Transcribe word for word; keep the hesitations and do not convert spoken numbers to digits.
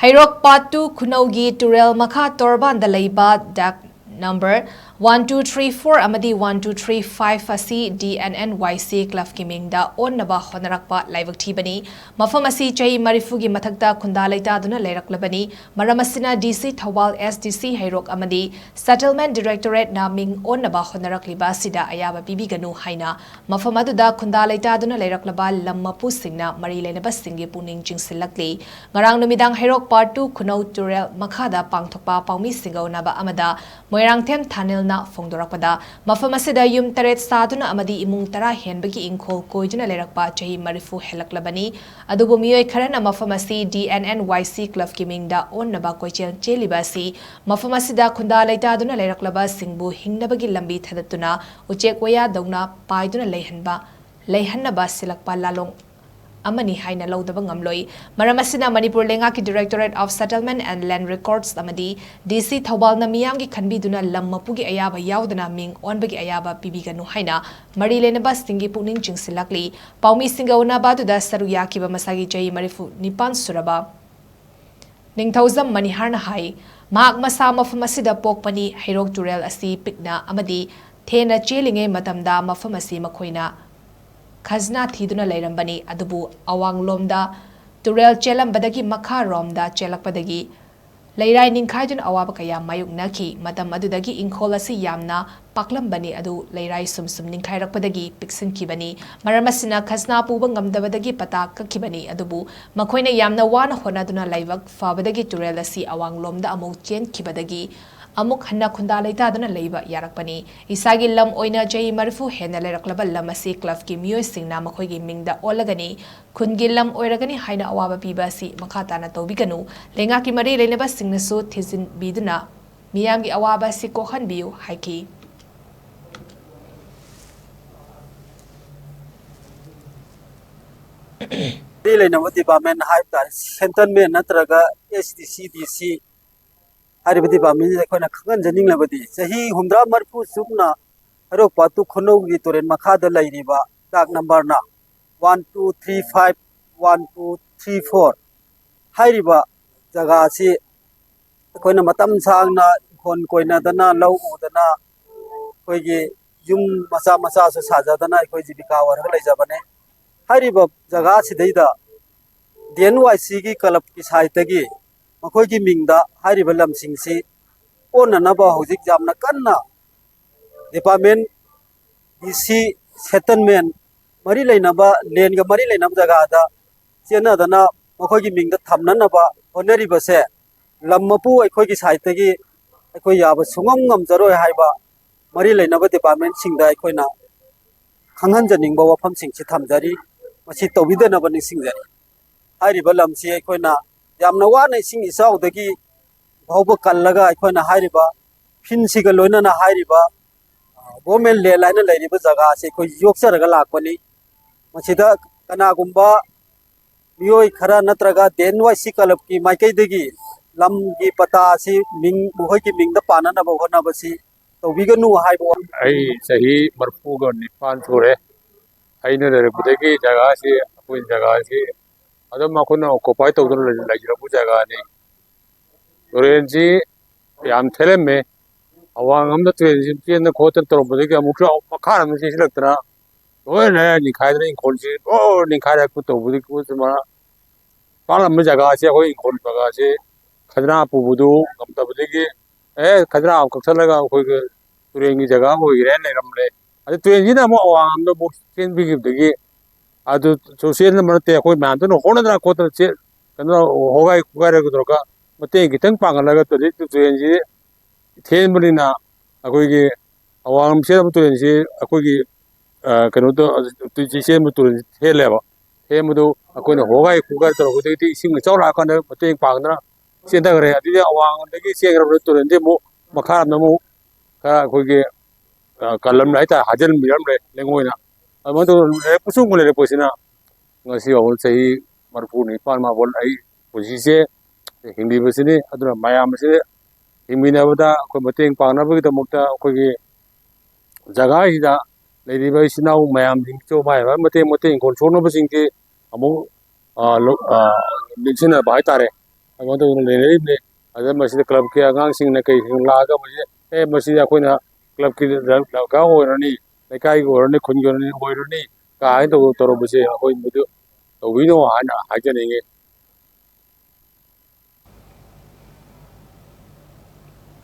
ꯍꯩꯔꯣꯛ ꯄꯥꯠ ꯇꯨ ꯈꯨꯅꯧꯒꯤ ꯇꯨꯔꯦꯜ ꯃꯈꯥ ꯇꯣꯔꯕꯥꯟꯗ ꯂꯩꯕ ꯗꯥꯛ number one two three four ꯑꯃꯗꯤ ꯋꯥꯟ ꯇꯨ ꯊ꯭ꯔꯤ ꯐꯥꯏꯚ ꯑꯁꯤ ꯗꯤ ꯑꯦꯟ ꯑꯦꯟ ꯋꯥꯏ ꯁꯤ ꯀ꯭ꯂꯕꯀꯤ ꯃꯤꯡꯗ ꯑꯣꯟꯅꯕ ꯍꯣꯠꯅꯔꯛꯄ ꯂꯥꯏꯕꯛ ꯊꯤꯕꯅꯤ꯫ ꯃꯐꯝ ꯑꯁꯤ ꯆꯍꯤ ꯃꯔꯤꯐꯨꯒꯤ ꯃꯊꯛꯇ ꯈꯨꯟꯗꯥ ꯂꯩꯇꯥꯗꯨꯅ ꯂꯩꯔꯛꯂꯕꯅꯤ꯫ ꯃꯔꯝ ꯑꯁꯤꯅ ꯗꯤ ꯁꯤ ꯊꯧꯕꯥꯜ, ꯑꯦꯁ ꯗꯤ ꯁꯤ ꯍꯩꯔꯣꯛ ꯑꯃꯗꯤ Settlement Directorateꯅ ꯃꯤꯡ ꯑꯣꯟꯅꯕ ꯍꯣꯠꯅꯔꯛꯂꯤꯕ ꯑꯁꯤꯗ ꯑꯌꯥꯕ ꯄꯤꯕꯤꯒꯅꯨ ꯍꯥꯏꯅ ꯃꯐꯝ ꯑꯗꯨꯗ ꯈꯨꯟꯗꯥ ꯂꯩꯇꯥꯗꯨꯅ ꯂꯩꯔꯛꯂꯕ ꯂꯝ ꯃꯄꯨꯁꯤꯡꯅ ꯃꯔꯤ ꯂꯩꯅꯕꯁꯤꯡꯒꯤ ꯄꯨꯛꯅꯤꯡ ꯆꯤꯡꯁꯤꯜꯂꯛꯂꯤ꯫ ꯉꯔꯥꯡ ꯅꯨꯃꯤꯗꯥꯡ ꯍꯩꯔꯣꯛ ꯄꯥꯔꯠ ꯇꯨ ꯈꯨꯅꯧ ꯇꯨꯔꯦꯜ ꯃꯈꯥꯗ ꯄꯥꯡꯊꯣꯛꯄ ꯄꯥꯎꯃꯤꯁꯤꯡꯒ ꯎꯅꯕ ꯑꯃꯗ ꯃꯣꯏꯔꯥꯡꯊꯦꯝ ꯊꯥꯅꯤꯜꯅ ꯐꯣꯡꯗꯣꯔꯛꯄꯗ, ꯃꯐꯝ ꯑꯁꯤꯗ ꯌꯨꯝ ꯇꯔꯦꯠ ꯁꯥꯗꯨꯅ ꯑꯃꯗꯤ ꯏꯃꯨꯡ ꯇꯔꯥ ꯍꯦꯟꯕꯒꯤ ꯏꯪꯈꯣꯜ ꯀꯣꯏꯗꯨꯅ ꯂꯩꯔꯛꯄ ꯆꯍꯤ ꯃꯔꯤꯐꯨ ꯍꯦꯜꯂꯛꯂꯕꯅꯤ꯫ ꯑꯗꯨꯕꯨ ꯃꯤꯑꯣꯏ ꯈꯔꯅ ꯃꯐꯝ ꯑꯁꯤ ꯗꯤ ꯑꯦꯟ ꯑꯦꯟ ꯋꯥꯏ ꯁꯤ ꯀ꯭ꯂꯕꯀꯤ ꯃꯤꯡꯗ ꯑꯣꯟꯅꯕ ꯀꯣꯏꯆꯦꯜ ꯆꯦꯜꯂꯤꯕ ꯑꯁꯤ ꯃꯐꯝ ꯑꯁꯤꯗ ꯈꯨꯟꯗꯥ ꯂꯩꯇꯥꯗꯨꯅ ꯂꯩꯔꯛꯂꯕꯁꯤꯡꯕꯨ ꯍꯤꯡꯅꯕꯒꯤ ꯂꯝꯕꯤ ꯊꯥꯗꯠꯇꯨꯅ ꯎꯆꯦꯛ ꯋꯥꯌꯥꯗꯧꯅ ꯄꯥꯏꯗꯨꯅ ꯂꯩꯍꯟꯕ, ꯂꯩꯍꯟꯅꯕ ꯁꯤꯜꯂꯛꯄ ꯂꯥꯂꯣꯡ ꯑꯃꯅꯤ ꯍꯥꯏꯅ ꯂꯧꯗꯕ ꯉꯝꯂꯣꯏ꯫ ꯃꯔꯝ ꯑꯁꯤꯅ ꯃꯅꯤꯄꯨꯔ ꯂꯩꯉꯥꯛꯀꯤ Directorate of Settlement and Land Records ꯑꯃꯗꯤ ꯗꯤ ꯁꯤ ꯊꯧꯕꯥꯜꯅ ꯃꯤꯌꯥꯝꯒꯤ ꯈꯟꯕꯤꯗꯨꯅ ꯂꯝ ꯃꯄꯨꯒꯤ ꯑꯌꯥꯕ ꯌꯥꯎꯗꯅ ꯃꯤꯡ ꯑꯣꯟꯕꯒꯤ ꯑꯌꯥꯕ ꯄꯤꯕꯤꯒꯅꯨ ꯍꯥꯏꯅ ꯃꯔꯤ ꯂꯩꯅꯕꯁꯤꯡꯒꯤ ꯄꯨꯛꯅꯤꯡ ꯆꯤꯡꯁꯤꯜꯂꯛꯂꯤ꯫ ꯄꯥꯎꯃꯤꯁꯤꯡꯒ ꯎꯅꯕ ꯑꯗꯨꯗ ꯁꯔꯨꯛ ꯌꯥꯈꯤꯕ ꯃꯁꯥꯒꯤ ꯆꯍꯤ ꯃꯔꯤꯐꯨ ꯅꯤꯄꯥꯟ ꯁꯨꯔꯕ ꯅꯤꯡꯊꯧꯖꯝ ꯃꯅꯤꯍꯥꯔꯅ ꯍꯥꯏ, ꯃꯍꯥꯛ ꯃꯁꯥ ꯃꯐꯝ ꯑꯁꯤꯗ ꯄꯣꯛꯄꯅꯤ, ꯍꯩꯔꯣꯛ ꯇꯨꯔꯦꯜ ꯑꯁꯤ ꯄꯤꯛꯅ ꯑꯃꯗꯤ ꯊꯦꯅ ꯆꯦꯜꯂꯤꯉꯩ ꯃꯇꯝꯗ ꯃꯐꯝ ꯑꯁꯤ ꯃꯈꯣꯏꯅ ꯈꯖꯅꯥ ꯊꯤꯗꯨꯅ ꯂꯩꯔꯝꯕꯅꯤ, ꯑꯗꯨꯕꯨ ꯑꯋꯥꯡꯂꯣꯝꯗ ꯇꯨꯔꯦꯜ ꯆꯦꯜꯂꯝꯕꯗꯒꯤ ꯃꯈꯥꯔꯣꯝꯗ ꯆꯦꯜꯂꯛꯄꯗꯒꯤ ꯂꯩꯔꯥꯏ ꯅꯤꯡꯈꯥꯏꯗꯨꯅ ꯑꯋꯥꯕ ꯀꯌꯥ ꯃꯥꯌꯣꯛꯅꯈꯤ꯫ ꯃꯇꯝ ꯑꯗꯨꯗꯒꯤ ꯏꯪꯈꯣꯜ ꯑꯁꯤ ꯌꯥꯝꯅ ꯄꯥꯛꯂꯝꯕꯅꯤ, ꯑꯗꯨ ꯂꯩꯔꯥꯏ ꯁꯨꯝ ꯁꯨꯝ ꯅꯤꯡꯈꯥꯏꯔꯛꯄꯗꯒꯤ ꯄꯤꯛꯁꯤꯟꯈꯤꯕꯅꯤ꯫ ꯃꯔꯝ ꯑꯁꯤꯅ ꯈꯖꯅꯥ ꯄꯨꯕ ꯉꯝꯗꯕꯗꯒꯤ ꯄꯇꯥ ꯀꯛꯈꯤꯕꯅꯤ, ꯑꯗꯨꯕꯨ ꯃꯈꯣꯏꯅ ꯌꯥꯝꯅ ꯋꯥꯅ ꯍꯣꯠꯅꯗꯨꯅ ꯂꯥꯏꯕꯛ ꯐꯕꯗꯒꯤ ꯇꯨꯔꯦꯜ ꯑꯁꯤ ꯑꯋꯥꯡꯂꯣꯝꯗ ꯑꯃꯨꯛ ꯆꯦꯟꯈꯤꯕꯗꯒꯤ ꯑꯃꯨꯛ ꯍꯟꯅ ꯈꯨꯟꯗꯥ ꯂꯩꯇꯥꯗꯨꯅ ꯂꯩꯕ ꯌꯥꯔꯛꯄꯅꯤ꯫ ꯏꯁꯥꯒꯤ ꯂꯝ ꯑꯣꯏꯅ ꯆꯍꯤ ꯃꯔꯤꯐꯨ ꯍꯦꯟꯅ ꯂꯩꯔꯛꯂꯕ ꯂꯝ ꯑꯁꯤ ꯀ꯭ꯂꯕꯀꯤ ꯃꯤꯑꯣꯏꯁꯤꯡꯅ ꯃꯈꯣꯏꯒꯤ ꯃꯤꯡꯗ ꯑꯣꯜꯂꯒꯅꯤ, ꯈꯨꯟꯒꯤ ꯂꯝ ꯑꯣꯏꯔꯒꯅꯤ ꯍꯥꯏꯅ ꯑꯋꯥꯕ ꯄꯤꯕ ꯑꯁꯤ ꯃꯈꯥ ꯇꯥꯅ ꯇꯧꯕꯤꯒꯅꯨ꯫ ꯂꯩꯉꯥꯛꯀꯤ ꯃꯔꯤ ꯂꯩꯅꯕꯁꯤꯡꯅꯁꯨ ꯊꯤꯖꯤꯟꯕꯤꯗꯨꯅ ꯃꯤꯌꯥꯝꯒꯤ ꯑꯋꯥꯕ ꯑꯁꯤ ꯀꯣꯛꯍꯟꯕꯤꯌꯨ ꯍꯥꯏꯈꯤ꯫ ꯃꯔꯤ ꯂꯩꯅꯕ ꯗꯤꯄꯥꯔꯠꯃꯦꯟ ꯍꯥꯏꯕ ꯇꯥꯔꯦ, ꯁꯦꯟꯇ꯭ꯔꯦꯜ ꯃꯦꯟ ꯅꯠꯇ꯭ꯔꯒ ꯑꯦꯁ ꯗꯤ ꯁꯤ, ꯗꯤ ꯁꯤ ꯍꯥꯏꯔꯤꯕ ꯗꯤꯄꯥꯔꯠꯃꯦꯟꯁꯤꯗ ꯑꯩꯈꯣꯏꯅ ꯈꯪꯍꯟꯖꯅꯤꯡꯂꯕꯗꯤ, ꯆꯍꯤ ꯍꯨꯝꯗ꯭ꯔꯥ ꯃꯔꯤꯐꯨ ꯆꯨꯞꯅ ꯍꯩꯔꯣꯛ ꯄꯥꯠ ꯇꯨ ꯈꯨꯅꯧꯒꯤ ꯇꯨꯔꯦꯜ ꯃꯈꯥꯗ ꯂꯩꯔꯤꯕ ꯗꯥꯛ ꯅꯝꯕꯔꯅ one two three five, one two three four ꯍꯥꯏꯔꯤꯕ ꯖꯒꯥ ꯑꯁꯤ ꯑꯩꯈꯣꯏꯅ ꯃꯇꯝ ꯁꯥꯡꯅ ꯏꯪꯈꯣꯜ ꯀꯣꯏꯅꯗꯅ, ꯂꯧ ꯎꯗꯅ, ꯑꯩꯈꯣꯏꯒꯤ ꯌꯨꯝ ꯃꯆꯥ ꯃꯆꯥꯁꯨ ꯁꯥꯖꯗꯅ ꯑꯩꯈꯣꯏ ꯖꯤꯕꯤꯀꯥ ꯑꯣꯏꯔꯒ ꯂꯩꯖꯕꯅꯦ꯫ ꯍꯥꯏꯔꯤꯕ ꯖꯒꯥ ꯑꯁꯤꯗꯩꯗ ꯗꯤ ꯑꯦꯟ ꯋꯥꯏ ꯁꯤꯒꯤ ꯀ꯭ꯂꯕꯀꯤ ꯁꯥꯏꯠꯇꯒꯤ ꯃꯈꯣꯏꯒꯤ ꯃꯤꯡꯗ ꯍꯥꯏꯔꯤꯕ ꯂꯝꯁꯤꯡꯁꯤ ꯑꯣꯟꯅꯅꯕ ꯍꯧꯖꯤꯛ ꯌꯥꯝꯅ ꯀꯟꯅ ꯗꯤꯄꯥꯔꯠꯃꯦꯟ, ꯗꯤ ꯁꯤ, ꯁꯦꯇꯜꯃꯦꯟ, ꯃꯔꯤ ꯂꯩꯅꯕ, ꯂꯦꯟꯒ ꯃꯔꯤ ꯂꯩꯅꯕ ꯖꯒꯥꯗ ꯆꯦꯟꯅꯗꯅ ꯃꯈꯣꯏꯒꯤ ꯃꯤꯡꯗ ꯊꯝꯅꯅꯕ ꯍꯣꯠꯅꯔꯤꯕꯁꯦ ꯂꯝ ꯃꯄꯨ ꯑꯩꯈꯣꯏꯒꯤ ꯁꯥꯏꯠꯇꯒꯤ ꯑꯩꯈꯣꯏ ꯌꯥꯕ ꯁꯨꯡꯉꯝ ꯉꯝꯖꯔꯣꯏ ꯍꯥꯏꯕ ꯃꯔꯤ ꯂꯩꯅꯕ ꯗꯤꯄꯥꯔꯠꯃꯦꯟꯁꯤꯡꯗ ꯑꯩꯈꯣꯏꯅ ꯈꯪꯍꯟꯖꯅꯤꯡꯕ ꯋꯥꯐꯝꯁꯤꯡꯁꯤ ꯊꯝꯖꯔꯤ꯫ ꯃꯁꯤ ꯇꯧꯕꯤꯗꯅꯕ ꯅꯤꯡꯁꯤꯡꯖꯔꯤ꯫ ꯍꯥꯏꯔꯤꯕ ꯂꯝꯁꯤ ꯑꯩꯈꯣꯏꯅ ꯌꯥꯝꯅ ꯋꯥꯅ ꯏꯁꯤꯡ ꯏꯆꯥꯎꯗꯒꯤ ꯐꯥꯎꯕ ꯀꯜꯂꯒ ꯑꯩꯈꯣꯏꯅ ꯍꯥꯏꯔꯤꯕ ꯐꯤꯟꯁꯤꯒ ꯂꯣꯏꯅꯅ ꯍꯥꯏꯔꯤꯕ ꯒꯣꯔꯃꯦꯟ ꯂꯦꯟ ꯍꯥꯏꯅ ꯂꯩꯔꯤꯕ ꯖꯒꯥ ꯑꯁꯤ ꯑꯩꯈꯣꯏ ꯌꯣꯛꯆꯔꯒ ꯂꯥꯛꯄꯅꯤ꯫ ꯃꯁꯤꯗ ꯀꯅꯥꯒꯨꯝꯕ ꯃꯤꯑꯣꯏ ꯈꯔ ꯅꯠꯇ꯭ꯔꯒ ꯗꯤ ꯑꯦꯟ ꯋꯥꯏ ꯁꯤ ꯀ꯭ꯂꯕꯀꯤ ꯃꯥꯏꯀꯩꯗꯒꯤ ꯂꯝꯒꯤ ꯄꯇꯥ ꯑꯁꯤ ꯃꯤꯡ, ꯃꯈꯣꯏꯒꯤ ꯃꯤꯡꯗ ꯄꯥꯟꯅꯅꯕ ꯍꯣꯠꯅꯕꯁꯤ ꯇꯧꯕꯤꯒꯅꯨ ꯍꯥꯏꯕ ꯋꯥꯐꯝ꯫ ꯑꯩ ꯆꯍꯤ ꯃꯔꯤꯐꯨꯒ ꯅꯤꯄꯥꯟ ꯁꯨꯔꯦ꯫ ꯑꯩꯅ ꯂꯩꯔꯛꯄꯗꯒꯤ ꯖꯒꯥꯁꯤ, ꯑꯩꯈꯣꯏ ꯖꯒꯥꯁꯤ ꯑꯗꯨꯝ ꯑꯩꯈꯣꯏꯅ ꯑꯣꯀꯨꯄꯥꯏ ꯇꯧꯗꯨꯅ ꯂꯩ-, ꯂꯩꯖꯔꯛꯄ ꯖꯒꯥꯅꯤ꯫ ꯇꯨꯔꯦꯟꯁꯤ ꯌꯥꯝ ꯊꯦꯜꯂꯝꯃꯦ꯫ ꯑꯋꯥꯡ ꯑꯃꯗ ꯇꯨꯔꯦꯟꯁꯤ ꯆꯦꯟꯗꯅ ꯈꯣꯠꯇꯅ ꯇꯧꯔꯝꯕꯗꯒꯤ ꯑꯃꯨꯛꯁꯨ ꯃꯈꯥ ꯑꯃ ꯆꯦꯟꯁꯤꯜꯂꯛꯇꯅ ꯂꯣꯏꯅ ꯅꯤꯡꯈꯥꯏꯗꯅ ꯏꯪꯈꯣꯜꯁꯤ ꯂꯣꯏ ꯅꯤꯡꯈꯥꯏꯔꯛꯄ ꯇꯧꯕꯗꯒꯤ ꯄꯥꯛꯂꯝꯕ ꯖꯒꯥꯁꯤ, ꯑꯩꯈꯣꯏ ꯏꯪꯈꯣꯜ ꯖꯒꯥꯁꯤ ꯈꯖꯅꯥ ꯄꯨꯕꯗꯨ ꯉꯝꯗꯕꯗꯒꯤ, ꯑꯦ, ꯈꯖꯅꯥ ꯑꯃ ꯀꯛꯊꯠꯂꯒ ꯑꯩꯈꯣꯏꯒꯤ ꯇꯨꯔꯦꯟꯒꯤ ꯖꯒꯥ ꯑꯣꯏꯈ꯭ꯔꯦ ꯂꯩꯔꯝꯂꯦ꯫ ꯑꯗꯨ ꯇꯨꯔꯦꯟꯁꯤꯅ ꯑꯃꯨꯛ ꯑꯋꯥꯡꯂꯣꯝꯗ ꯑꯃꯨꯛ ꯆꯦꯟꯕꯤꯈꯤꯕꯗꯒꯤ ꯑꯗꯨ ꯆꯦꯟꯕ ꯅꯠꯇꯦ, ꯑꯩꯈꯣꯏ ꯃꯌꯥꯝꯗꯨꯅ ꯍꯣꯠꯅꯗꯅ ꯈꯣꯠꯇꯅ ꯆꯦ-, ꯀꯩꯅꯣ, ꯍꯣꯒꯥꯏ ꯈꯣꯒꯥꯏꯔꯒ ꯇꯧꯔꯒ ꯃꯇꯦꯡ ꯈꯤꯇꯪ ꯄꯥꯡꯍꯜꯂꯒ ꯇꯨꯔꯦꯟ-, ꯇꯨꯔꯦꯟꯁꯤ ꯊꯦꯟꯕꯅꯤꯅ ꯑꯩꯈꯣꯏꯒꯤ ꯑꯋꯥꯡꯂꯣꯝ ꯆꯦꯟꯕ ꯇꯨꯔꯦꯟꯁꯤ ꯑꯩꯈꯣꯏꯒꯤ, ꯑ, ꯀꯩꯅꯣꯗꯣ, ꯆꯦꯟꯕ ꯇꯨꯔꯦꯟꯁꯤ ꯊꯦꯜꯂꯦꯕ꯫ ꯊꯦꯟꯕꯗꯨ ꯑꯩꯈꯣꯏꯅ ꯍꯣꯒꯥꯏ ꯈꯣꯒꯥꯏ ꯇꯧꯔꯛꯄꯗꯒꯤꯗꯤ ꯏꯁꯤꯡ ꯏꯆꯥꯎ ꯂꯥꯛꯑꯀꯥꯟꯗ ꯃꯇꯦꯡ ꯄꯥꯡꯗꯅ ꯆꯦꯟꯊꯈ꯭ꯔꯦ꯫ ꯑꯗꯨꯗꯤ ꯑꯋꯥꯡꯗꯒꯤ ꯆꯦꯟꯈ꯭ꯔꯕ ꯇꯨꯔꯦꯟꯗꯤ ꯑꯃꯨꯛ ꯃꯈꯥꯔꯣꯝꯗ ꯑꯃꯨꯛ ꯈꯔ ꯑꯩꯈꯣꯏꯒꯤ, ꯑ, ꯀꯜꯂꯝꯂꯦ ꯍꯥꯏꯇꯥꯔꯦ, ꯍꯥꯖꯤꯟꯕꯤꯔꯝꯂꯦ ꯂꯩꯉꯣꯏꯅ꯫ ꯑꯗꯨꯃꯥꯏꯅ ꯇꯧꯗꯅ ꯂꯩꯔꯛꯄ ꯁꯨꯝ ꯂꯩꯔꯛꯄꯁꯤꯅ ꯉꯁꯤ ꯐꯥꯎꯕ ꯆꯍꯤ ꯃꯔꯤꯐꯨ ꯅꯤꯄꯥꯟ ꯃꯥꯄꯜ ꯑꯩ ꯄꯨꯟꯁꯤꯁꯦ ꯍꯤꯡꯂꯤꯕꯁꯤꯅꯤ꯫ ꯑꯗꯨꯅ ꯃꯌꯥꯝ ꯑꯁꯤ ꯍꯤꯡꯃꯤꯟꯅꯕꯗ ꯑꯩꯈꯣꯏ ꯃꯇꯦꯡ ꯄꯥꯡꯅꯕꯒꯤꯗꯃꯛꯇ ꯑꯩꯈꯣꯏꯒꯤ ꯖꯒꯥꯁꯤꯗ ꯂꯩꯔꯤꯕ ꯏꯆꯤꯟ ꯏꯅꯥꯎ ꯃꯌꯥꯝꯁꯤꯡꯁꯨ ꯃꯥꯏ ꯃꯥꯏ ꯃꯇꯦꯡ ꯃꯇꯦꯡ ꯏꯪꯈꯣꯜ ꯁꯣꯛꯅꯕꯁꯤꯡꯁꯤ ꯑꯃꯨꯛ, ꯑ, ꯂꯣ-, ꯑ, ꯅꯤꯡꯁꯤꯡꯅꯕ ꯍꯥꯏꯇꯥꯔꯦ꯫ ꯑꯗꯨꯃꯥꯏꯅ ꯇꯧꯗꯅ ꯂꯩꯅꯔꯤꯕꯅꯤ꯫ ꯑꯗ ꯃꯁꯤꯗ ꯀ꯭ꯂꯕꯀꯤ ꯑꯉꯥꯡꯁꯤꯡꯅ ꯀꯩꯁꯤꯡ ꯂꯥꯛꯑꯒ ꯃꯁꯤ, "ꯑꯦ, ꯃꯁꯤꯗꯤ ꯑꯩꯈꯣꯏꯅ ꯀ꯭ꯂꯕꯀꯤ ꯗꯔꯀꯥꯔ ꯑꯣꯏꯔꯅꯤ, ꯂꯩꯀꯥꯏꯒꯤ ꯑꯣꯏꯔꯅꯤ, ꯈꯨꯟꯒꯤ ꯑꯣꯏꯔꯅꯤ, ꯑꯣꯏꯔꯅꯤ" ꯀꯥꯏꯅ ꯇꯧ-, ꯇꯧꯔꯝꯕꯁꯦ ꯑꯩꯈꯣꯏ ꯃꯗꯨ ꯇꯧꯕꯤꯅꯣ ꯍꯥꯏꯅ ꯍꯥꯏꯖꯅꯤꯡꯉꯤ꯫